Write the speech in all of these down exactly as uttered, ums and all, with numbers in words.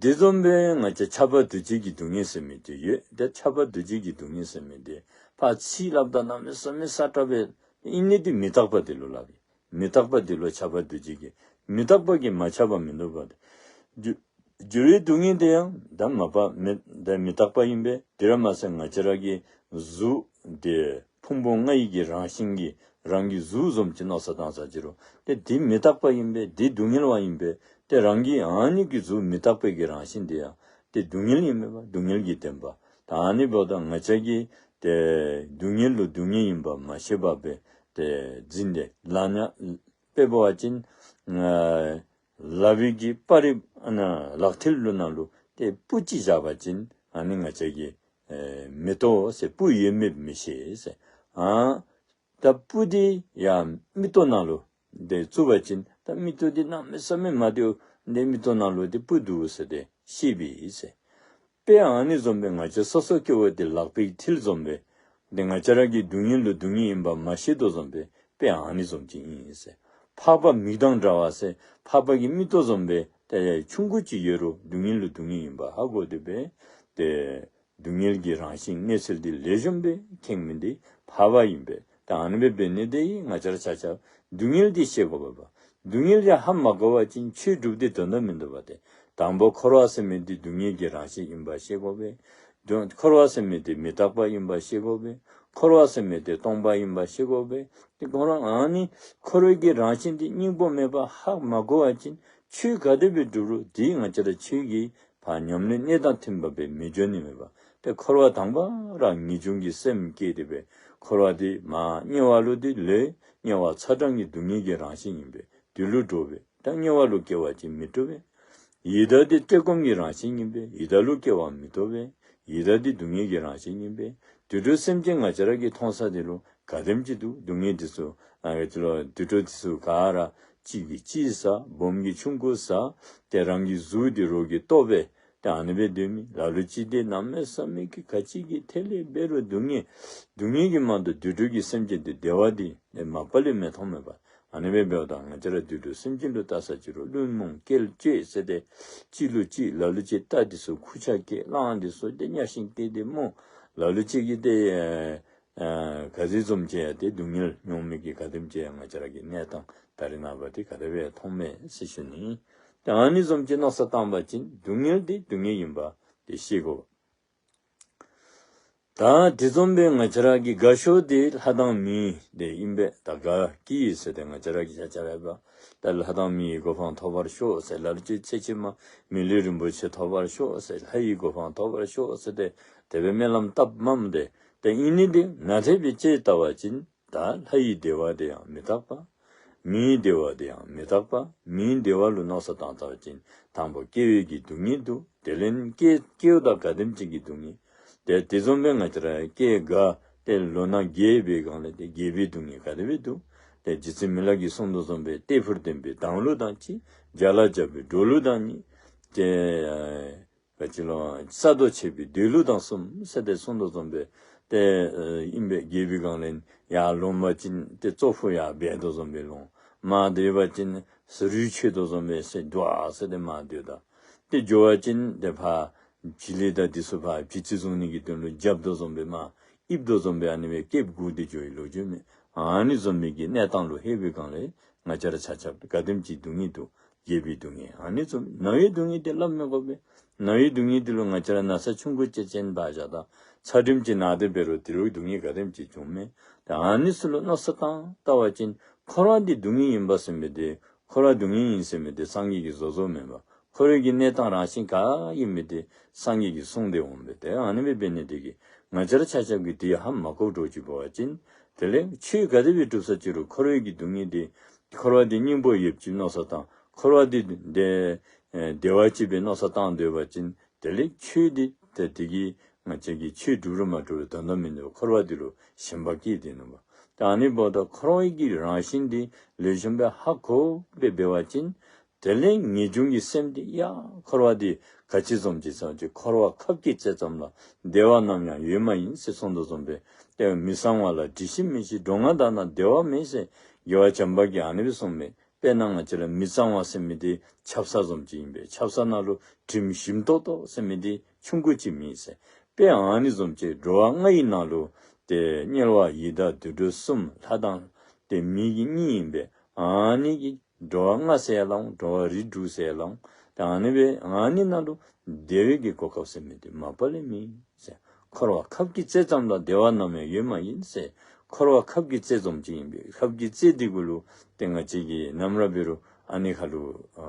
དེ་བཟུམ་སྦེ་ང་བཅས་ཁྱབ་པ་འདུ་བྱེད་ཀྱི་སྡུག་བསྔལ་ཟེར་མི་དེ་ཡོད། དེ་ཁྱབ་པ་འདུ་བྱེད་ཀྱི་སྡུག་བསྔལ་ཟེར་མི་དེ་ཕར་ཕྱི་སླབ་ད་གནམ་མེད་ས་མེད་ས་ཕྲ་བས་ཨིན་ནི་དེ་མི་རྟག་པ་དེ་ལུ་སླབ་ཨིན། མི་རྟག་པ་དེ་ལུ་ཁྱབ་པ་འདུ་བྱེད་ཀྱི། མི་རྟག་པ་གིས་མ་ཁྱབ་པ་མིན་འདུག་པ། འགྱུར་འགྱུར་བའི་སྡུག་བསྔལ་དེ་ཡང་ད་མ་པ་མི་ད་མི་རྟག་པ་ཨིན་པས། དེ་ར་མ་ཟད་ང་བཅས་ར་གི་གཟུགས་དེ་ཕུང་པོ་ལྔ་ཡི་གི་རང་བཞིན་གྱི་རང་གི་གཟུགས་བཟུམ་ཅིག་མནོ་བསམ་བཏང་ས་ཅི་རུང་ཏེ་དེ་མི་རྟག་པ་ཨིན་པས། དེ་སྡུག་བསྔལ་བ་ཨིན་པས། ཏེ་རང་གི་ཨ་ནི་གི་གཟུགས་མི་རྟག་པའི་གི་རང་བཞིན་དེ་ཡང་ཏེ་སྡུག་བསྔལ་ཨིན་མས་པ། སྡུག་བསྔལ་གྱི་བདེན་པ། ད་ཨ་ནི་འབདཝ་ད་ང་བཅས་ཀྱིས་ཏེ་སྡུག་བསྔལ་ལུ་སྡུག་བསྔལ་ཨིན་པ་མ་ཤེས་པ་སྦེ་ཏེ་འཛིན་ཏེ་ལ་ཉ་དཔེ་འབད་བ་ཅིན་ལག་པའི་གི་པར་རིས་ཨ་ནཱ་ལག་མཐིལ་ལུ་ནང་ལུ་ཏེ་སྤུ་ཅིག་བཞག་པ་ཅིན་ཨ་ནི་ང་བཅས་ཀྱིས་ཨེ་མི་རྟོགས་ཟེར། སྤུ་ཡོད་མེད་མི་ཤེས་ཟེར། ཨ་ད་སྤུ་དེ་ཡང་མིག་ཏོ་ནང་ལུ་ཏེ་བཙུགས་པ་ཅིན་ད་མིག་ཏོ་དེ་གནམ་མེད་ས་མེད་མ་བདེཝ་ཏེ་མིག་ཏོ་ནང་ལུ་ཏེ་སྤུ་འདུག་ཟེར་ཏེ་ཤེས་པས་ཟེར། དཔེ་ཨ་ནི་བཟུམ་སྦེ་ང་བཅས་སོ་སོ་སྐྱེ་བོ་དེ་ལག་པའི་མཐིལ་བཟུམ་སྦེ་ཏེ་ང་བཅས་ར་གི་སྡུག་བསྔལ་ལུ་སྡུག་བསྔལ་ཨིན་པ་མ་ཤེས་དོ་བཟུམ་སྦེ་དཔེ་ཨ་ནི་བཟུམ་ཅིག་ཨིན་ཟེར། འཕགས་པ་མིག་དང་འདྲ་བ་ཟེར། འཕགས་པ་གི་མིག་ཏོ་བཟུམ་སྦེ་ཏེ་ཆུང་ཀུ་ཅིག་ཡོད་རུང་སྡུག་བསྔལ་ལུ་སྡུག་བསྔལ་ཨིན་པ་ཧ་གོ་སྟེ་སྦེ་ཏེ་སྡུག་བསྔལ་གྱི་རང་བཞིན་གནས་ཚུལ་འདི་ལེགས་ཤོམ་སྦེ་མཁྱེན་མི་འདི་འཕགས་པ་ཨིན་པས། ད་ཨ་ནི་སྦེ་འབད་ནི་དེ་ང་བཅས་ར་ཆ་ཁྱབ་སྡུག་བསྔལ་འདི་ཤེས་དགོ་པས་པ། སྡུག་བསྔལ་འདི་ཧ་མ་གོ་བ་ཅིན་ཆོས་སྒྲུབ་སྟེ་དོན་དག་མིན་འདུག་པ། ཏེ་དང་པོ་འཁོར་བ་ཟེར་མི་འདི་སྡུག་བསྔལ་གྱི་རང་བཞིན་ཨིན་པ་ཤེས་དགོ་པས། འཁོར་བ་ཟེར་མི་འདི་མི་རྟག་པ་ཨིན་པ་ཤེས་དགོ་པས། འཁོར་བ་ཟེར་མི་འདི་སྟོང་པ་ཨིན་པ་ཤེས་དགོ་པས། ཏེ་ཁོ་ར་ཨ་ནི་འཁོར་བའི་གི་རང་བཞིན་འདི་སྙིང་པོ་མེད་པ་ཧ་མ་གོ་བ་ཅིན་ཆོས་ག་དེ་སྦེ་སྒྲུབ་རུང་དེ་ང་བཅས་ར་ཆོས་ཀྱི་ཕར་ཉམས་ལེན་གནད་དང་མཐུན་པ་སྦེ་མི་འགྱོ་ནི་མས་པ། ཏེ་འཁོར་བ་དང་པ་ར་ངེས་འབྱུང་གི་སེམས་བསྐྱེད་དེ་སྦེ་འཁོར་བ་འདི་མར་དམྱལ་བ་ལུ་འདི་ལུ་དམྱལ་བ་ཚ་གྲང་གི་སྡུག་བསྔལ་གྱི་རང་བཞིན་ཨིན་པས། དེ་ལུ་འགྲོ་བས། ད་དམྱལ་བ་ལུ་སྐྱེ་བ་ཅིན་མི་སྐྱིད་པས། ཡི་དྭགས་འདི་བཀྲེས་སྐོམ་གྱི་རང་བཞིན་ཨིན་པས། ཡི་དྭགས་ལུ་སྐྱེ་བ་མི་སྐྱིད་པས། ཡི་དྭགས་འདི་སྡུག་བསྔལ་གྱི་རང་བཞིན་ཨིན་པས། དུད་འགྲོ་སེམས་ཅན་ང་བཅས་ར་གིས་མཐོང་ས་འདི་ལུ་ག་དེམ་ཅིག་འདུག། སྡུག་བསྔལ་འདི་ཚུ་ཨ་ནི་ལུ་དུད་འགྲོ་འདི་ཚུ་ག་ར་གཅིག་གིས་གཅིག་ཟ། སྦོམ་གྱིས་ཆུང་ཀུ་ཟ། ཏེ་རང་གི་གཟུགས་འདི་རོགས་ཀྱིས་བཏོག་པས། ཏེ་ཨ་ནི་སྦེ་སྡོད་མི་ལ་ལུ་ཅིག་འདི་གནམ་མེད་ས་མེད་ཀྱི་ག་ཅི་གི་ཐད་ལས་འབད་རུང་སྡུག་བསྔལ། སྡུག་བསྔལ་གྱིས་མང་དུ་དུད་འགྲོ་གི་སེམས་ཅན་འདི་བདེ་བ་འདི་མ་པ་ལས་མི་མཐོང་མས་པ། ཨ་ནི་སྦེ་འབདཝ་ད་ང་བཅས་ར་དུད་འགྲོ་སེམས་ཅན་ལུ་བལྟ་ས་ཅི་རུང་བླུན་རྨོངས་བཀོལ་སྤྱོད་ཟེར་ཏེ་གཅིག་ལུ་གཅིག་ལ་ལུ་ཅིག་རྟ་འདི་ཚུ་ཁུར་ཆ་བཀལ། གླང་འདི་ཚུ་ཏེ་གཉའ་ཤིང་བཀལ་ཏེ་རྨོ། ལ་ལུ་ཅིག་གིས་ཏེ་ཨ་ག་ཅི་བཟུམ་ཅིག་ཡང་ཏེ་སྡུག་བསྔལ་མྱོང་མི་གི་ག་དེམ་ཅིག་ཡང་ང་བཅས་ར་གི་གནས་སྟངས་ད་རེས་ནངས་པ་འདི་ག་དེ་སྦེ་མཐོང་མས་ཟེར་ཞུ་ནི། ཏེ་ཨ་ནི་བཟུམ་ཅིག་མནོ་བསམ་བཏང་པ་ཅིན་སྡུག་བསྔལ་འདི་སྡུག་བསྔལ་ཨིན་པ་འདི་ཤེས་དགོ། ད་དེ་བཟུམ་སྦེ་ང་བཅས་ར་གི་དགའ་ཤོས་འདི་ལྷ་དང་མི་འདི་ཨིན་པས། ད་དགའ་སྐྱིད་ཟེར་ཏེ་ང་བཅས་ར་གིས་ཆ་ཁྱབ་ཡང་ད་ལྷ་དང་མིའི་གོ་འཕང་ཐོབ་པར་ཤོག་ཟེར། ལ་ལུ་ཅིག་ཚེ་ཕྱི་མ་མི་ལུས་རིན་པོ་ཆེ་ཐོབ་པར་ཤོག་ཟེར། ལྷ་ཡི་གོ་འཕང་ཐོབ་པར་ཤོག་ཟེར་ཏེ་དེ་སྦེ་སྨོན་ལམ་བཏབ་མས་ཏེ། ཏེ་ཨིན་ནི་འདི་ནཱ་ཏེ་སྦེ་དཔྱེ་བལྟ་བ་ཅིན་ད་ལྷ་ཡི་བདེ་བ་འདི་ཡང་མི་རྟག་པ། མིའི་བདེ་བ་འདི་ཡང་མི་རྟག་པ། མིའི་བདེ་བ་ལུ་མནོ་བསམ་བཏང་བལྟ་བ་ཅིན་དང་པ་སྐྱེ་བའི་གི་སྡུག་བསྔལ་འདུག། དེ་ལས་སྐྱེ་སྐྱེཝ་ད་ག་དེམ་ཅིག་གི་སྡུག་བསྔལ། ཏེ་དེ་བཟུམ་སྦེ་ང་བཅས་ར་སྐྱེ་རྒ་ཏེ་ལོ་ན་རྒས་པའི་སྒང་ལས་ཏེ་རྒས་པའི་སྡུག་བསྔལ་ག་དེ་སྦེ་འདུག། ཏེ་རྗེ་བཙུན་མི་ལ་གིས་གསུངས་དོ་བཟུམ་སྦེ་ཏེ་ཕུར་ལྡན་པའི་མདངས་ལུ་དང་གཅིག། རྒྱ་ལ་འཇབ་པའི་འགྲོ་ལུགས་དང་གཉིས། ཏེ་ག་ཅི་ལོ་ས་རྡོ་ཆད་པའི་སྡོད་ལུགས་དང་གསུམ་ཟེར་ཏེ་གསུངས་དོ་བཟུམ་སྦེ་ཏེ་ཨིན་པས། རྒས་པའི་སྒང་ལས་ཡར་ལོང་པ་ཅིན་ཏེ་ཙོག་ཕུ་ཡར་འབད་དོ་བཟུམ་སྦེ་ལོང་། མར་སྡོད་པ་ཅིན་རུས་ཆད་དོ་བཟུམ་སྦེ་ཟེར་འདུག་ཨ་ཟེར་ཏེ་མར་སྡོད་ད། ཏེ་འགྱོ་བ་ཅིན་ཏེ་ཕར་བྱི་ལི་དང་འདི་ཚུ་ཕར་བྱི་ཙི་བཟུང་ནི་གི་དོན་ལུ་འཇབ་དོ་བཟུམ་སྦེ་མར་ཨིབ་དོ་བཟུམ་སྦེ་ཨ་ནི་སྦེ་སྐེདཔ་སྒུར་ཏེ་འགྱོ་བའི་ལོ་རྒྱུས་མས། ཨ་ནི་བཟུམ་མའི་གི་གནས་སྟངས་ལུ་ལྷོད་པའི་སྒང་ལས་ང་བཅས་ར་ཆ་ཁྱབ་ག་དེམ་ཅིག་སྡུག་བསྔལ་འདུག། རྒས་པའི་སྡུག་བསྔལ། ཨ་ནི་བཟུམ་ན་བའི་སྡུག་བསྔལ་འདི་སླབ་མི་དགོ་པས། ན་བའི་སྡུག་བསྔལ་འདི་ལུ་ང་བཅས་ར་ན་ཚ་ཆུང་ཀུ་ཅིག་ཅིན་འབད་བཞག་ད་ཚད་རིམས་ཅིག་ན་སྟེ་འབད་རུང་དེ་ལུ་སྡུག་བསྔལ་ག་དེམ་ཅིག་བྱུངམ་མས། ཏེ་ཨ་ནི་ཚུ་ལུ་མནོ་བསམ་བཏང་བལྟ་བ་ཅིན་འཁོར་བ་འདི་སྡུག་བསྔལ་ཨིན་པ་ཟེར་མི་འདི་འཁོར་བ་སྡུག་བསྔལ་ཨིན་ཟེར་མི་འདི་སངས་རྒྱས་ཀྱིས་བཟོ་བཟོཝ་མེན་པ། འཁོར་བའི་གི་གནས་སྟངས་རང་བཞིན་ག་ཨིན་མི་འདི་སངས་རྒྱས་ཀྱིས་གསུངས་ཏེ་འོང་པས། ཏེ་ཨ་ནི་སྦེ་འབད་ནི་དེ་གིས་ང་བཅས་ར་ཆ་ཁྱབ་ཀྱིས་འདི་ཧ་མ་གོ་འགྱོ་ཅི་འབད་བ་ཅིན་དེ་ལས་ཆོས་ག་དེ་སྦེ་སྒྲུབ་ས་ཅི་རུང་འཁོར་བའི་གི་སྡུག་བསྔལ་འདི་འཁོར་བ་འདི་སྙིང་པོ་ཡོདཔ་ཅིག་མནོ་བསམ་བཏང་། འཁོར་བ་འདི་བདེ་བདེ་བ་ཅིག་སྦེ་མནོ་བསམ་བཏང་སྡོད་པ་ཅིན་དེ་ལས་ཆོས་འདི་ཏེ་དེ་གིས་ང་བཅས་ཀྱིས་ཆོས་སྒྲུབ་རུང་མ་སྒྲུབ་རུང་དོན་དག་མིན་འདུག། འཁོར་བ་འདི་ལུ་ཞེན་པ་སྐྱེས་ཏེ་ནུག་པ། ད་ཨ་ནི་འབདཝ་ད་འཁོར་བའི་གི་རང་བཞིན་འདི་ལེགས་ཤོམ་སྦེ་ཧ་གོ་སྦེ་འབད་བ་ཅིན་དེ་ལས་ངེས་འབྱུང་གི་སེམས་འདི་ཡ་འཁོར་བ་འདི་ག་ཅི་བཟུམ་ཅིག་ཟེར་བ་ཅིན་འཁོར་བ་ཁབ་ཀྱི་རྩེ་ཙམ་ལ་བདེ་བ་ནམ་ཡང་ཡོད་མ་ཡིན་ཟེར་གསུངས་དོ་བཟུམ་སྦེ་ཏེ་མི་གསང་བ་ལ་དྲི་ཞིམ་མེད་ཅིང་འགྲོ་ལྔ་དག་ན་བདེ་བ་མེད་ཟེར་རྒྱལ་བ་བྱམས་པ་གིས་ཨ་ནི་སྦེ་གསུངས་མས། དཔེར་ན་ང་བཅས་ར་མི་གཙང་བ་ཟེར་མི་འདི་ཆབ་གསང་བཟུམ་ཅིག་ཨིན་པས། ཆབ་གསང་ནང་ལུ་དྲིམ་ཞིམ་ཏོག་ཏོ་ཟེར་མི་འདི་ཆུང་ཀུ་ཅིག་མེད་ཟེར། དཔེ་ཨ་ནི་བཟུམ་ཅིག་འགྲོ་བ་ལྔ་ཡི་ནང་ལུ་ཏེ་དམྱལ་བ་ཡི་དྭགས་དུད་འགྲོ་གསུམ་ལྷ་དང་ཏེ་མི་གི་གཉིས་ཨིན་པས། ཨ་ནི་གི་འགྲོ་བ་ལྔ་ཟེར་ཡང་ལང་འགྲོ་བ་རིགས་དྲུག་ཟེར་ཡང་ལང་། ཏེ་ཨ་ནི་སྦེ་ཨ་ནི་ནང་ལུ་བདེ་བའི་གི་གོ་སྐབས་ཟེར་མི་འདི་མ་པ་ལས་མེད་ཟེར། འཁོར་བ་ཁབ་ཀྱི་རྩེ་ཙམ་ལ་བདེ་བ་ནམ་ཡང་ཡོད་མ་ཡིན་ཟེར། འཁོར་བ་ཁབ་ཀྱི་རྩེ་བཟུམ་ཅིག་ཨིན་པས། ཁབ་ཀྱི་རྩེ་འདི་གུ་ལུ་ཏེ་ང་བཅས་ཀྱིས་ནམ་ར་འབད་རུང་ཨ་ནི་ཁར་ལུ་ཨ་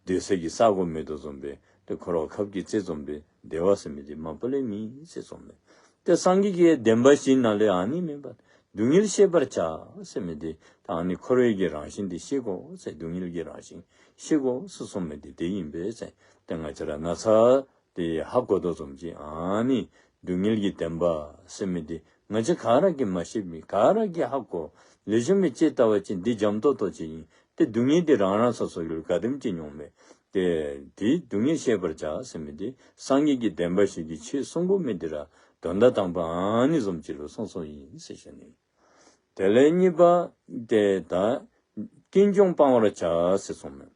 སྡོད་ས་གི་ས་གོ་མེད་དོ་བཟུམ་སྦེ་ཏེ་འཁོར་བ་ཁབ་ཀྱི་རྩེ་བཟུམ་སྦེ་བདེ་བ་ཟེར་མི་འདི་མ་པ་ལས་མེད་ཟེར་གསུངམ་མས། ཏེ་སངས་རྒྱས་ཀྱི་བདེན་པ་བཞི་ནང་ལས་ཨ་ནི་མེན་པ། སྡུག་བསྔལ་ཤེས་པར་བྱ་ཟེར་མི་འདི་ད་ཨ་ནི་འཁོར་བའི་གི་རང་བཞིན་འདི་ཤེས་དགོ་ཟེར། སྡུག་བསྔལ་གྱི་རང་བཞིན་ཤེས་དགོ་ཟེར་གསུངས་མི་འདི་དེ་ཨིན་པས་ཟེར། ཏེ་ང་བཅས་ར་ན་ཚ་ཏེ་ཧ་གོ་དོ་བཟུམ་ཅིག་ཨ་ནི་སྡུག་བསྔལ་གྱི་བདེན་པ་ཟེར་མི་འདི་ང་བཅས་ག་ར་གིས་མ་ཤེས་མི་ག་ར་གིས་ཧ་གོ། ལེགས་ཤོམ་སྦེ་དཔྱད་བལྟ་བ་ཅིན་འདི་འཇམ་ཏོང་ཏོ་ཅིག་ཨིན། ཏེ་སྡུག་བསྔལ་འདི་རང་རང་སོ་སོ་གི་ལུ་ག་དེམ་ཅིག་མྱོང་མི་ཏེ་འདི་སྡུག་བསྔལ་ཤེས་པར་བྱ་ཟེར་མི་འདི་སངས་རྒྱས་ཀྱི་བདེན་པ་བཞི་གི་ཆོས་གསུང་དགོ་མི་འདི་ར་དོན་དག་དང་པ་ཨ་ནི་བཟུམ་ཅིག་ལུ་གསུངས་གསུངསམ་ཨིན་ཟེར་ཞུ་ནི། དེ་ལས་གཉིས་པ་ཏེ་ད་ཀུན་འབྱུང་སྤང་བར་བྱ་ཟེར་གསུངས་མས།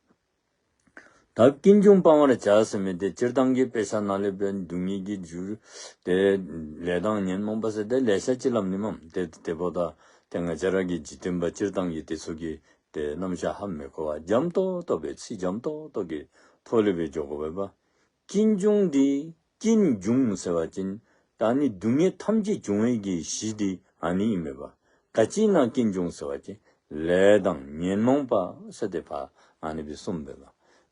ད་ཀུན་འབྱུང་སྤང་བར་བྱ་ཟེར་མི་འདི་སྤྱིར་བཏང་གི་དཔེ་ཆ་ནང་ལས་འབད་སྡུག་བསྔལ་གྱི་རྒྱུ་ཏེ་ལས་དང་ཉོན་མོངས་པ་ཟེར་ཏེ་ལེ་ཤ་ཅིག་སླབ་ནི་མས། ཏེ་དེ་འབདཝ་ད་ཏེ་ང་བཅས་ར་གི་འཇིག་རྟེན་པ་སྤྱིར་བཏང་གི་དེ་ཚུ་གི་ཏེ་རྣམ་གཞག་ཧ་མི་གོ་བར་འཇམ་ཏོང་ཏོ་སྦེ་ཚིག་འཇམ་ཏོང་ཏོ་གི་ཐོག་ལས་སྦེ་འགྱོ་དགོ་པས་པ། ཀུན་འབྱུང་འདི་ཀུན་འབྱུང་ཟེར་བ་ཅིན་ད་ནི་སྡུག་བསྔལ་ཐམས་ཅད་འབྱུང་བའི་གི་གཞི་འདི་ཨ་ནི་ཨིན་མས་པ། ག་ཅི་ན་ཀུན་འབྱུང་ཟེར་བ་ཅིན་ལས་དང་ཉོན་མོངས་པ་ཟེར་ཏེ་ཕར་ཨ་ནི་སྦེ་གསུངས་པས་པ།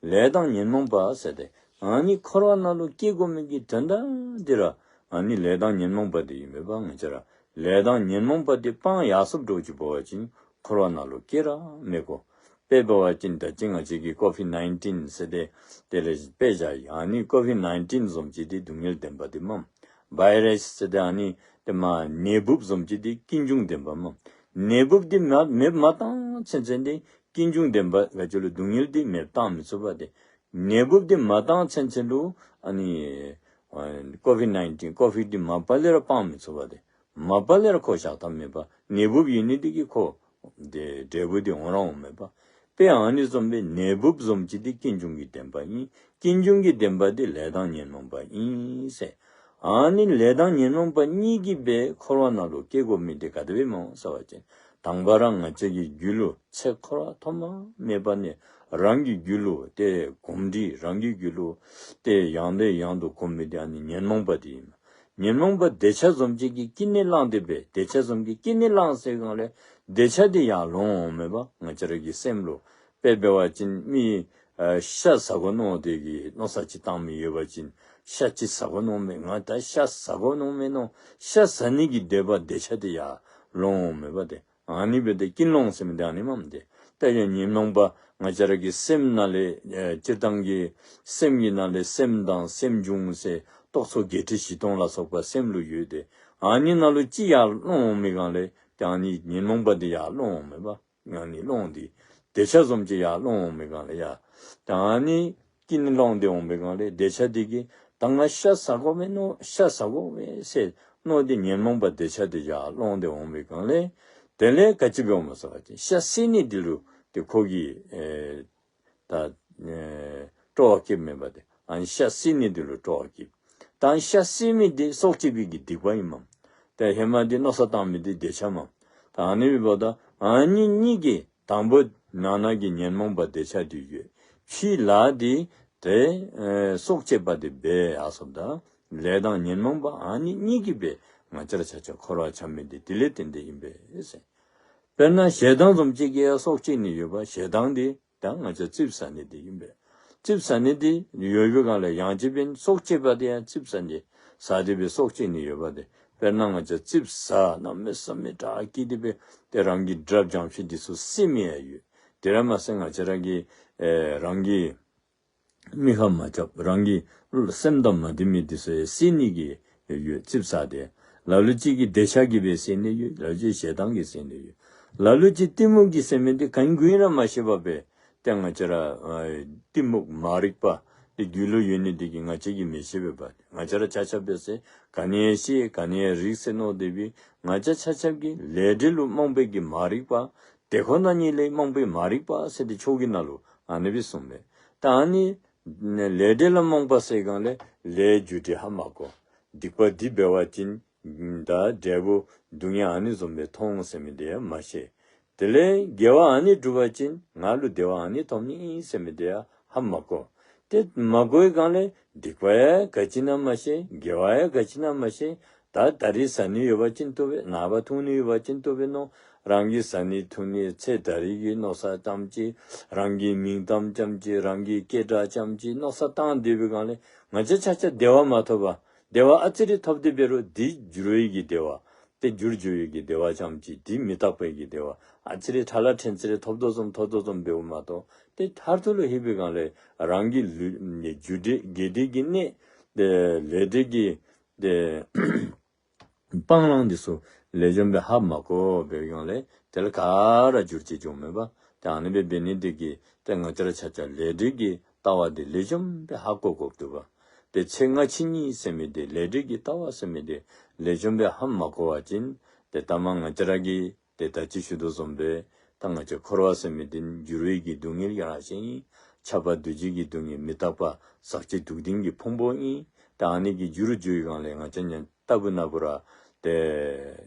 ལས་དང་ཉོན་མོངས་པ་ཟེར་ཏེ་ཨ་ནི་འཁོར་བ་ནང་ལུ་སྐྱེ་དགོ་མི་གི་དོན་དག་འདི་ར་ཨ་ནི་ལས་དང་ཉོན་མོངས་པ་འདི་ཨིན་མས་པ། ང་བཅས་ར་ལས་དང་ཉོན་མོངས་པ་འདི་སྤང་ཡར་སོཔ་འགྱོ་ཅིག་འབད་བ་ཅིན་འཁོར་བ་ནང་ལུ་སྐྱེ་ར་མི་དགོ། དཔེ་འབད་བ་ཅིན་ད་ཅི་ང་བཅས་ཀྱི་ཀོ་བིཌ་ནའིན་ཊིན་ཟེར་ཏེ་དེ་ལས་དཔེ་བཞག་ཡི། ཨ་ནི་ཀོ་བིཌ་ནའིན་ཊིན་བཟུམ་ཅིག་འདི་སྡུག་བསྔལ་བདེན་པ་འདི་མས། བཱའི་རཱསི་ཟེར་ཏེ་ཨ་ནི་ཏེ་མ་ནད་འབུབ་བཟུམ་ཅིག་འདི་ཀུན་འབྱུང་བདེན་པ་མས། ནད་འབུབ་འདི་མ་མེདཔ་མ་བཏང་ཚུན་ཚོད་འདི་ཀུན་འབྱུང་བདེན་པ་ག་ཅི་ལུ་སྡུག་བསྔལ་འདི་མེདཔ་བཏང་མི་ཚུགས་པ་ཏེ། ནད་འབུབ་འདི་མ་བཏང་ཚུན་ཚོད་ལུ་ཨ་ནི་ཨ་ཀོ་བིཌ་ནའིན་ཊིན་ཀོ་བིཌ་འདི་མ་པ་ལས་ར་སྤང་མི་ཚུགས་པ་ཏེ། མ་པ་ལས་ར་ཁོ་བཞག་ཐབས་མེད་པ། ནད་འབུབ་ཡོད་ནི་འདི་གིས་ཁོ་འབྲས་བུ་འདི་འོང་ར་འོང་མས་པ། དཔེ་ཨ་ནི་བཟུམ་སྦེ་ནད་འབུབ་བཟུམ་ཅིག་འདི་ཀུན་འབྱུང་གི་བདེན་པ་ཨིན། ཀུན་འབྱུང་གི་བདེན་པ་འདི་ལས་དང་ཉོན་མོངས་པ་ཨིན་ཟེར། ཨ་ནི་ལས་དང་ཉོན་མོངས་པ་གཉིས་ཀྱིས་སྦེ་འཁོར་བ་ནང་ལུ་སྐྱེ་དགོ་མི་འདི་ག་དེ་སྦེ་སྨོ་ཟེར་བ་ཅིན་དང་པ་ར་ང་བཅས་ཀྱི་རྒྱུད་ལུ་ཚེ་འཁོར་བ་ཐོག་མ་མེད་པ་ནས་རང་གི་རྒྱུད་ལུ་ཏེ་གོམས་འདྲིས་རང་གི་རྒྱུད་ལུ་ཏེ་ཡང་ནས་ཡང་དུ་གོམས་མི་འདི་ཨ་ནི་ཉོན་མོངས་པ་འདི་ཨིན། ཉོན་མོངས་པ་འདོད་ཆགས་བཟུམ་ཅིག་གིས་ཀུན་ནས་བསླངས་ཏེ་སྦེ་འདོད་ཆགས་བཟུམ་གྱིས་ཀུན་ནས་བསླངས་ཟེར་བའི་སྒང་ལས་འདོད་ཆགས་འདི་ཡར་ལོང་འོང་མས་པ། ང་བཅས་ར་གི་སེམས་ལུ་དཔེ་འབད་བ་ཅིན་མི་ཨ་ཤ་ཟ་དགོ་མནོ་སྟེ་གི་མནོ་བསམ་ཅིག་བཏང་མི་ཡོད་པ་ཅིན་ཤ་ཅིག་ཟ་དགོ་མནོ་མས། ང་ད་ཤ་ཟ་དགོ་མནོ་མས་མནོ་ཤ་ཟ་ནི་གི་འདོད་པ་འདོད་ཆགས་འདི་ཡར་ལོང་འོང་མས་པ་ཏེ། ཨ་ནི་སྦེ་ཏེ་ཀུན་སློང་ཟེར་མི་འདི་ཨ་ནི་མས་ཏེ། ད་ཡང་ཉོན་མོངས་པ་ང་བཅས་ར་གི་སེམས་ནང་ལས་ཨེ་སྤྱིར་བཏང་གི་སེམས་ཀྱི་ནང་ལས་སེམས་དང་སེམས་བྱུང་ཟེར་རྟོག་ཚོགས་བརྒྱད་ཁྲི་བཞི་སྟོང་ལ་སོགས་པ་སེམས་ལུ་ཡོད་དེ། ཨ་ནི་ནང་ལུ་ཅིག་ཡར་ལོང་འོང་མི་སྒང་ལས་ཏེ་ཨ་ནི་ཉོན་མོངས་པ་འདི་ཡར་ལོང་འོང་མས་པ། ཨ་ནི་སློང་འདི་འདོད་ཆགས་བཟུམ་ཅིག་ཡར་ལོང་འོང་མི་སྒང་ལས་ཡར་ད་ཨ་ནི་ཀུན་སློང་འདི་འོང་མི་སྒང་ལས་འདོད་ཆགས་འདི་གིས་ད་ང་ཤ་ཟ་དགོ་མས་མནོ་ཤ་ཟ་དགོ་མས་ཟེར་མནོ་སྟེ་ཉོན་མོངས་པ་འདོད་ཆགས་འདི་ཡར་ལོང་སྟེ་འོང་མི་སྒང་ལས་དེ་ལས་ག་ཅི་འབད་འོང་མས་ཟེར་བ་ཅིན་ཤ་བསད་ནི་འདི་ལུ་ཏེ་ཁོ་གིས་ཨེ་ད་ཨེ་སྤྲོ་བ་སྐྱེཝ་མས་པ་ཏེ། ཨ་ནི་ཤ་བསད་ནི་འདི་ལུ་སྤྲོ་བ་སྐྱེཝ། ད་ཤ་བསད་མི་འདི་སྲོག་གཅོད་པའི་གི་སྡིག་པ་ཨིན་མས། ད་ཧེ་མ་འདི་མནོ་བསམ་བཏང་མི་འདི་འདོད་ཆགས་མས། ད་ཨ་ནི་འབདཝ་ད་ཨ་ནི་གཉིས་ཀྱིས་དང་པོ་ནང་ན་གི་ཉོན་མོངས་པ་འདོད་ཆགས་འདི་ཡོད། ཕྱིའི་ལཱ་འདི་ཏེ་ཨེ་སྲོག་གཅོད་པ་འདི་འབད་ཡར་སོཔ་ད་ལས་དང་ཉོན་མོངས་པ་ཨ་ནི་གཉིས་ཀྱིས་སྦེ་ང་བཅས་ར་ཆ་ཁྱབ་འཁོར་བར་འཁྱམས་མི་འདི་དེ་ལས་བརྟེན་ཏེ་ཨིན་པས་ཟེར། དཔེར་ན་ཞེ་སྡང་བཟུམ་ཅིག་གིས་ཡང་སྲོག་གཅོད་ནི་ཡོད་པ། ཞེ་སྡང་འདི་ད་ང་བཅས་ཙིགཔ་ཟ་ནི་འདི་ཨིན་པས། ཙིགཔ་ཟ་ནི་འདི་ཡོད་པའི་སྒང་ལས་ཡང་ཅིན་སྲོག་གཅོད་པ་འདི་ཡང་ཙིགཔ་ཟ་ནི་ཟ་སྟེ་སྦེ་སྲོག་གཅོད་ནི་ཡོད་པ་ཏེ། དཔེར་ན་ང་བཅས་ཙིགཔ་ཟ་གནམ་མེད་ས་མེད་དྲག་སྐྱེས་ཏེ་སྦེ་ཏེ་རང་གི་དགྲ་བྱང་ཤོས་འདི་ཚུ་བསད་མི་ཡང་ཡོད། དེ་ར་མ་ཚད་ང་བཅས་ར་གི་ཨེ་རང་གི་མི་ཁ་མ་ཁྱབ་རང་གི་སེམས་དང་མ་མཐུན་མི་འདི་ཚུ་ཡང་བསད་ནི་གི་ཡོད་ཙིགཔ་ཟ་སྟེ། ལ་ལུ་ཅིག་གིས་འདོད་ཆགས་ཀྱིས་སྦེ་བསད་ནི་ཡོད། ལ་ལུ་ཅིག་ཞེ་སྡང་གིས་བསད་ནི་ཡོད། ལ་ལུ་ཅིག་གཏི་མུག་གིས་བསད་མི་འདི་ག་ནི་གུ་ཨིན་ར་མ་ཤེས་པར་སྦེ་ཏེ་ང་བཅས་ར་ཨ་གཏི་མུག་མ་རིག་པ་འདི་རྒྱུད་ལུ་ཡོད་ནི་འདི་གིས་ང་བཅས་ཀྱིས་མི་ཤེས་པས་པ། ང་བཅས་ར་ཆ་ཁྱབ་འབད་ཟེར་ག་ནི་ཡང་ཤེས་ག་ནི་ཡང་རིག་ཟེར་མནོ་སྟེ་སྦེ་ང་བཅས་ཆ་ཁྱབ་ཀྱིས་ལས་འབྲས་ལུ་རྨོངས་པའི་གི་མ་རིག་པ་ དེ་ཁོ་ན་ཉིད་ལས་རྨོངས་པའི་མ་རིག་པ་ཟེར་ཏེ་ཆོས་ཀྱི་ནང་ལུ་ཨ་ནི་སྦེ་གསུངས་མས། ད་ཨ་ནི་ལས་འབྲས་ལ་རྨོངས་པ་ཟེར་སྒང་ལས་ལས་རྒྱུ་འབྲས་ཧ་མ་གོ། སྡིག་པ་འདི་འབད་བ་ཅིན་ད་འབྲས་བུ་སྡུག་བསྔལ་ཨ་ནི་བཟུམ་སྦེ་མཐོང་ཟེར་མི་དེ་ཡང་མ་ཤེས། དེ་ལས་དགེ་བ་ཨ་ནི་བསྒྲུབ་པ་ཅིན་ང་ལུ་བདེ་བ་ཨ་ནི་ཐོབ་ནི་ཨིན་ཟེར་མི་དེ་ཡང་ཧ་མ་གོ། དེ་མ་གོ་བའི་སྒང་ལས་སྡིག་པ་ཡང་ག་ཅི་ཨིན་ན་མ་ཤེས། དགེ་བ་ཡང་ག་ཅི་ཨིན་ན་མ་ཤེས། ད་ད་རིས་བཟའ་ནི་ཡོད་པ་ཅིན་བཏུབ་པས། ནངས་པ་འཐུང་ནི་ཡོད་པ་ཅིན་བཏུབ་པས་མནོ། རང་གིས་བཟའ་ནི་འཐུང་ནི་ཚེ་ད་རིས་ཀྱི་མནོ་བསམ་ཙམ་ཅིག། རང་གི་མིང་གཏམ་ཙམ་ཅིག། རང་གི་སྐད་གྲགས་ཙམ་ཅིག་མནོ་བསམ་བཏང་སྡོད་པའི་སྒང་ལས་ང་བཅས་ཆ་ཁྱབ་བདེ་བ་མ་ཐོབ་པར་བདེ་བ་ཨ་ཙི་རེ་ཐོབ་སྟེ་འབད་རུང་དེ་འགྱུར་བའི་གི་བདེ་བ། དེ་འགྱུར་འགྱུར་བའི་གི་བདེ་བ་ཙམ་ཅིག། དེ་མི་རྟག་པའི་གི་བདེ་བ། ཨ་ཙི་རེ་ཕྲ་ལ་ཕྲན་ཙི་རེ་ཐོབ་དོ་བཟུམ་ཐོབ་དོ་བཟུམ་འབདཝ་མ་གཏོགས་དེ་མཐར་ཐུག་ལུ་ལྷོད་པའི་སྒང་ལས་རང་གི་ལུས་རྒྱུ་འབྲས་དགེ་སྡིག་གི་གནས་དེ་ལས་འབྲས་ཀྱི་དེ་སྤང་བླང་འདི་ཚུ་ལེགས་ཤོམ་སྦེ་ཧ་མ་གོ་བའི་སྒང་ལས་དེ་ལས་ག་ར་འགྱུར་བཅོས་འགྱོཝ་མས་པ། ཏེ་ཨ་ནི་སྦེ་འབད་ནི་འདི་གིས་ཏེ་ང་བཅས་ར་ཆ་ཁྱབ་ལས་འབྲས་ཀྱི་ལྟ་བ་འདི་ལེགས་ཤོམ་སྦེ་ཧ་གོ་དགོཔ་འདུག་པ། ཏེ་ཚེ་སྔ་ཕྱི་གཉིས་ཟེར་མི་འདི་ལས་འབྲས་ཀྱི་ལྟ་བ་ཟེར་མི་འདི་ལེགས་ཤོམ་སྦེ་ཧ་མ་གོ་བ་ཅིན་ཏེ་ད་མ་ང་བཅས་ར་གིས་ཏེ་ད་ཅི་ཞུ་དོ་བཟུམ་སྦེ་ད་ང་བཅས་འཁོར་བ་ཟེར་མི་འདི་འགྱུར་བའི་གི་སྡུག་བསྔལ་རང་བཞིན་ཨིན། ཁྱབ་པ་འདུ་བྱེད་ཀྱི་སྡུག་བསྔལ། མི་རྟག་པ་ཟག་བཅས་སྡུག་བདེན་གྱི་ཕུང་པོ་ཨིན། ད་ཨ་ནི་གི་འགྱུར་འགྱོ་བའི་སྒང་ལས་ང་བཅས་ཉན་ལྟ་བུ་ན་བུ་ར་ཏེ་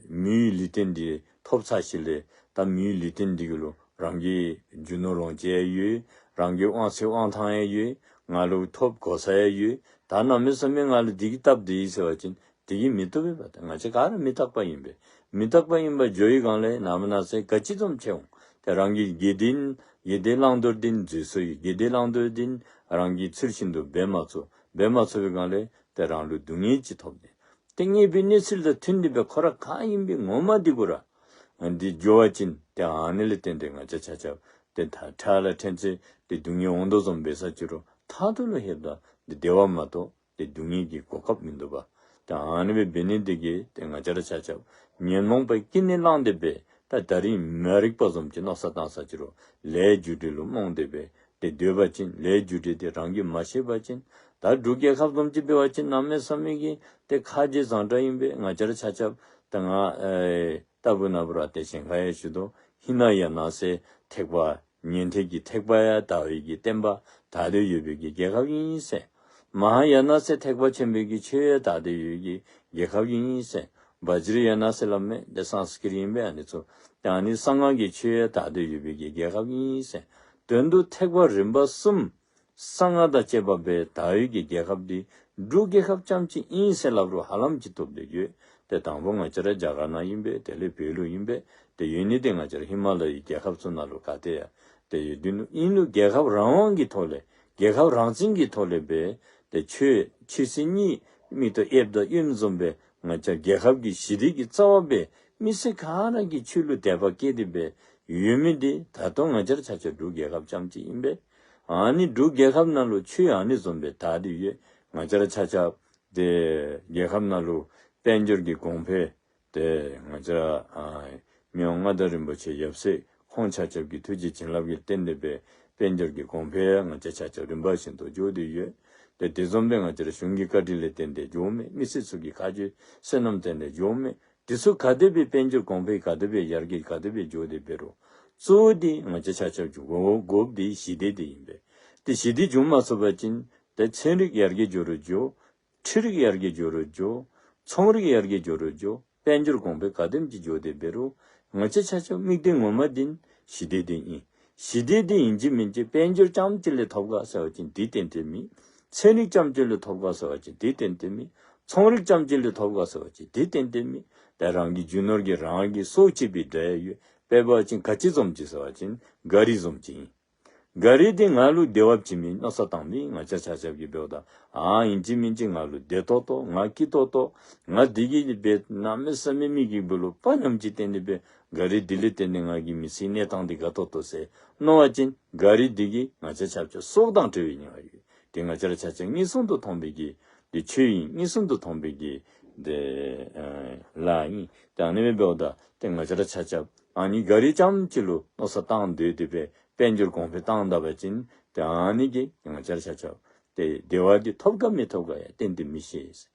མིའི་ལུས་རྟེན་འདི་ཐོབ་ཚར་ཞིནམ་ལས་ད་མིའི་ལུས་རྟེན་འདི་གུ་ལུ་རང་གི་རྒྱུ་ནོར་ལོངས་སྤྱོད་ཡང་ཡོད། རང་གི་དབང་ཚད་དབང་ཐང་ཡང་ཡོད། ང་ལུ་ཐོབ་གོ་ས་ཡང་ཡོད། ད་གནམ་མེད་ས་མེད་ང་ལུ་འདི་གི་སྟབས་བདེ་ཡི་ཟེར་བ་ཅིན་དེ་གིས་མི་བཏུབ་པས་པ། ད་ང་བཅས་ག་ར་མི་རྟག་པ་ཨིན་པས། མི་རྟག་པ་ཨིན་པ་འགྱོ་བའི་སྒང་ལས་ནམ་ན་ཚེ་ག་ཅི་བཟུམ་ཅིག་འོང་། ཏེ་རང་གི་དགེ་སྡིག་དགེ་སྡིག་བླང་དོར་འདི་འཛོལ་སོ་ཡི། དགེ་སྡིག་བླང་དོར་འདི་རང་གིས་ཚུལ་བཞིན་དུ་འབད་མ་ཚུགས། འབད་མ་ཚུགས་པའི་སྒང་ལས་ཏེ་རང་ལུ་སྡུག་བསྔལ་ཅིག་ཐོབ་སྟེ། ཏེ་དངོས་པོའི་གནས་ཚུལ་དང་མཐུན་ཏེ་སྦེ་ཁོ་ར་ག་ཨིན་པའི་ངོ་མ་འདི་གུ་ར་འདི་འགྱོ་བ་ཅིན་ཏེ་ཨ་ནི་ལས་བརྟེན་ཏེ་ང་བཅས་ཆ་ཁྱབ་ཏེ་ད་ཕྲ་ལ་ཕྲན་ཚེ་ཏེ་སྡུག་བསྔལ་འོང་དོ་བཟུམ་འབད་ས་ཅི་རུང་མཐར་ཐུག་ལུ་ལྷོདཔ་ད་ཏེ་བདེ་བ་མ་གཏོགས་ཏེ་སྡུག་བསྔལ་གྱི་གོ་སྐབས་མིན་འདུག་པ། ཏེ་ཨ་ནི་སྦེ་འབད་ནི་འདི་གིས་ཏེ་ང་བཅས་ར་ཆ་ཁྱབ་ཉོན་མོངས་པའི་སྐྱེ་གནས་བླངས་ཏེ་སྦེ་ད་ད་རིས་མ་རིག་པ་བཟུམ་ཅིག་མནོ་བསམ་བཏང་ས་ཅི་རུང་ལས་རྒྱུ་འབྲས་ལུ་རྨོངས་ཏེ་སྦེ་ཏེ་སྡོད་པ་ཅིན་ལས་རྒྱུ་འབྲས་འདི་རང་གིས་མ་ཤེས་པ་ཅིན་ད་འབྲུག་རྒྱལ་ཁབ་བཟུམ་ཅིག་འབད་བ་ཅིན་གནམ་མེད་ས་མེད་ཀྱི་ཏེ་ཁ་རྗེ་བཟང་དྲགས་ཨིན་པས། ང་བཅས་ར་ཆ་ཁྱབ་ད་ང་ཨེ་ལྟ་བུ་ན་བུ་ར་ཏེ་གཞན་ཁར་ཡང་ཞུ་དོ། ཧི་ན་ཡ་ན་ཟེར་ཐེག་པ་ཉན་ཐོས་ཀྱི་ཐེག་པ་ཡང་དར་བའི་གི་བསྟན་པ་དར་ཏེ་ཡོད་པའི་གི་རྒྱལ་ཁབ་ཨིན་ཟེར། མ་ཧཱ་ཡ་ན་ཟེར་ཐེག་པ་ཆེན་པོའི་གི་ཆོས་ཡང་དར་ཏེ་ཡོད་ཀྱི་རྒྱལ་ཁབ་ཨིན་ཟེར། བཛྲ་ཡ་ན་ཟེར་སླབ་མས། ཏེ་སཾ་སྐྲྀཏ་ཨིན་པས། ཨ་ནི་ཚུ་ཏེ་ཨ་ནི་གསང་སྔགས་ཀྱི་ཆོས་ཡང་དར་ཏེ་ཡོད་པའི་གི་རྒྱལ་ཁབ་ཨིན་ཟེར། དོན་དུ་ཐེག་པ་རིམ་པ་གསུམ་གསང་སྔགས་དང་བཅས་པ་སྦེ་དར་བའི་གི་རྒྱལ་ཁབ་འདི་འབྲུག་རྒྱལ་ཁབ་རྐྱངམ་གཅིག་ཨིན་ཟེར་སླབ་རུང་ཧ་ལམ་ཅིག་བཏུབ་སྟེ་ཡོད། ཏེ་དང་པོ་ང་བཅས་ར་རྒྱ་གར་ནང་ཨིན་པས། དེ་ལས་བོད་ལུ་ཨིན་པས། ཏེ་ཡོད་ནི་འདི་ང་བཅས་ར་ཧི་མ་ལ་ཡའི་རྒྱལ་ཁབ་ཚུ་ནང་ལུ་ག་ཏེ་ཡང་ཏེ་ཡོད། དེ་ནང་ཨིན་རུང་རྒྱལ་ཁབ་རང་དབང་གི་ཐོག་ལས་རྒྱལ་ཁབ་རང་བཙན་གྱི་ཐོག་ལས་སྦེ་ཏེ་ཆོས་ཆོས་སྲིད་གཉིས་མིག་ཏོ་གཡསཔ་དང་གཡོནམ་བཟུམ་སྦེ་ང་བཅས་རྒྱལ་ཁབ་ཀྱི་ཞི་བདེ་གི་རྩ་བ་སྦེ་མི་སེར་ག་ར་གིས་ཆོས་ལུ་དད་པ་བསྐྱེད་དེ་སྦེ་ཡོད་མི་འདི་ད་ལྟོ་ང་བཅས་ར་ཆ་ཁྱབ་འབྲུག་རྒྱལ་ཁབ་རྐྱངམ་གཅིག་ཨིན་པས། ཨ་ནི་འབྲུག་རྒྱལ་ཁབ་ནང་ལུ་ཆོས་ཨ་ནི་བཟུམ་སྦེ་དར་ཏེ་ཡོད། ང་བཅས་ར་ཆ་ཁྱབ་ཏེ་རྒྱལ་ཁབ་ནང་ལུ་དཔལ་འབྱོར་གྱི་གོང་འཕེལ་ཏེ་ང་བཅས་ར་ཨ་མི་དབང་མངའ་བདག་རིན་པོ་ཆེ་ཡབ་སྲས་ཁོང་ཆ་ཁྱབ་ཀྱི་ཐུགས་རྗེ་བྱིན་རླབས་ཀྱིས་བརྟེན་ཏེ་སྦེ་དཔལ་འབྱོར་གྱི་གོང་འཕེལ་ང་བཅས་ཆ་ཁྱབ་རིམ་པ་བཞིན་དུ་འགྱོ་སྟེ་ཡོད། ཏེ་དེ་བཟུམ་སྦེ་ང་བཅས་ར་གཞུང་གི་བཀའ་དྲིན་ལས་བརྟེན་ཏེ་འགྱོཝ་མས། མི་སེར་ཚུ་གི་ཁ་རྗེ་བསོད་ནམས་བརྟེན་ཏེ་འགྱོཝ་མས། དེ་ཚུ་ག་དེ་སྦེ་དཔལ་འབྱོར་གོང་འཕེལ་ག་དེ་སྦེ་ཡར་རྒྱས་ག་དེ་སྦེ་འགྱོ་སྟེ་འབད་རུང་གཙོ་བོ་འདི་ང་བཅས་ཆ་ཁྱབ་འགྱོ་དགོ་དགོཔ་འདི་ཞི་བདེ་འདི་ཨིན་པས། ཏེ་ཞི་བདེ་འབྱུང་མ་ཚུགས་པ་ཅིན་ཏེ་ཚན་རིག་ཡར་རྒྱས་འགྱོ་རུང་འགྱོ། འཕྲུལ་རིག་ཡར་རྒྱས་འགྱོ་རུང་འགྱོ། ཚོང་རིག་ཡར་རྒྱས་འགྱོ་རུང་འགྱོ། དཔལ་འབྱོར་གོང་འཕེལ་ག་དེམ་ཅིག་འགྱོ་སྟེ་འབད་རུང་ང་བཅས་ཆ་ཁྱབ་དམིགས་གཏད་ངོ་མ་འདི་ཞི་བདེ་འདི་ཨིན། ཞི་བདེ་འདི་ཨིན་ཅི་མིན་ཅི་དཔལ་འབྱོར་རྐྱངམ་གཅིག་ལས་ཐོབ་ག་ཟེར་བ་ཅིན་འདི་ཏན་ཏན་མེད། ཚན་རིག་རྐྱངམ་གཅིག་ལས་ཐོབ་ག་ཟེར་བ་ཅིན་འདི་ཏན་ཏན་མེད། ཚོང་རིག་རྐྱངམ་གཅིག་ལས་ཐོབ་ག་ཟེར་བ་ཅིན་འདི་ཏན་ཏན་མེད། ཏེ་རང་གི་རྒྱུ་ནོར་གྱིས་རང་གི་སྲོག་བཅད་པའི་དགྲ་ཡང་ཡོད། དཔེ་འབད་བ་ཅིན་ག་ཅི་བཟུམ་ཅིག་ཟེར་བ་ཅིན་ག་རི་བཟུམ་ཅིག་ཨིན། ག་རི་འདི་ང་ལུ་བདེ་བ་ཅིག་མེད་མནོ་བསམ་བཏང་མི་ང་བཅས་ཆ་ཁྱབ་ཀྱིས་འབདཝ་ད་ཨ་ཨིན་ཅི་མིན་ཅི་ང་ལུ་བདེ་ཏོག་ཏོ་ང་སྐྱིད་ཏོག་ཏོ་ང་འདི་གིས་འབད་གནམ་མེད་ས་མེད་མི་གི་སྦུག་ལུ་དཔའ་ཉམས་ཅིག་བཏོན་ཏེ་འབད་ག་རི་འདི་ལས་བརྟེན་ཏེ་ང་གི་མི་ཚེའི་གནས་སྟངས་འདི་དགའ་ཏོག་ཏོ་ཟེར་མནོ་བ་ཅིན་ག་རི་འདི་གིས་ང་བཅས་ཆ་ཁྱབ་སྲོག་དང་བྲལ་བའི་ཉེན་ཁ་ཡོད། འདི་ང་བཅས་ར་ཆ་ཁྱབ་མངོན་སུམ་དུ་མཐོང་བའི་གི་འདི་ཆོས་ཨིན། མངོན་སུམ་དུ་མཐོང་བའི་གི་འདི་ལཱ་ཨིན། ཏེ་ཨ་ནི་སྦེ་འབདཝ་ད་ཏེ་ང་བཅས་ར་ཆ་ཁྱབ་ཨ་ནི་ག་རི་རྐྱངམ་གཅིག་ལུ་མནོ་བསམ་བཏང་སྡོད་དེ་སྦེ་དཔལ་འབྱོར་གོང་འཕེལ་བཏང་ད་པ་ཅིན་ཏེ་ཨ་ནི་གིས་ང་བཅས་ར་ཆ་ཁྱབ་ཏེ་བདེ་བ་འདི་ཐོབ་ག་མི་ཐོབ་ག་ཡང་གཏན་དུ་མི་ཤེས།